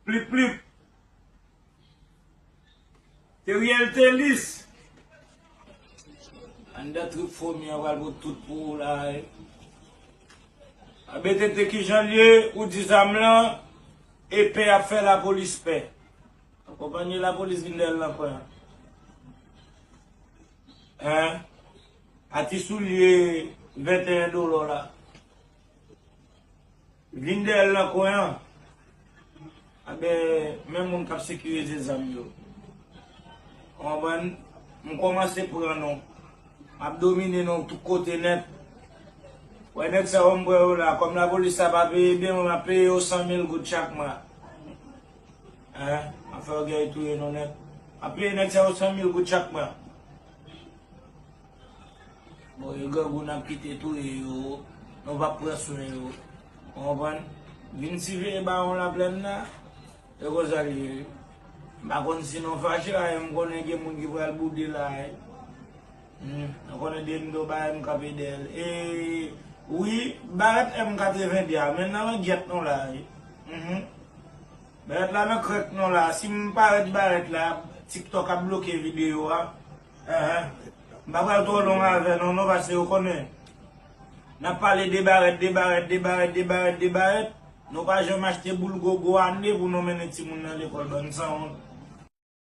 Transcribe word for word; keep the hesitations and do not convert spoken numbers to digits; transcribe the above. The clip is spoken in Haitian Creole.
Plip plip. Teriel Telis. Anndan trip fomi an pral pot tout pou ou la. A B T T kijan l ye, ou di zam lan, e pè ap fè lapolis pè. Konpanye lapolis vin dèyè l nan kwen an. Hein? Ati soulye venteyen dola la. Vin dèyè l nan kwen an. Aben, men moun k ap sekirize zam yo. Konprann? M kòmanse pran non. M ap domine non tout kote nèt. Wè nèg sa yo m pran yo la. Kòm lapolis sa pa peye byen, mwen m ap peye yo san mil goud chak mwa. Hein? M ap fè yo gay touye non nèt. M ap peye nèg sa yo san mil goud chak mwa. Bon, e grangou n ap kite touye yo, nou p ap pran swen yo. Ou konprann? Vin siveye bawon laplèn nan, e konsa l ye. M pa konn si nou fache la, e m konnen gen moun ki pral boude la, e. Hmm, nou konnen de m do bagay m kanpe dèyè l. E, wi, barèt M katreven de a, men nan langyèt nou la, e. Mhm. Barèt la nan krèk nou la. Si m parèt barèt la, TikTok ap bloke videyo a. Enhen. M pa pral twò long avè nou, non, paske yo konnen. N ap pale de barèt, de barèt, de barèt, de barèt, de barèt. Nou pa janm achte boul gogo ane pou nou mennen timoun nan lekòl, bann sanwont.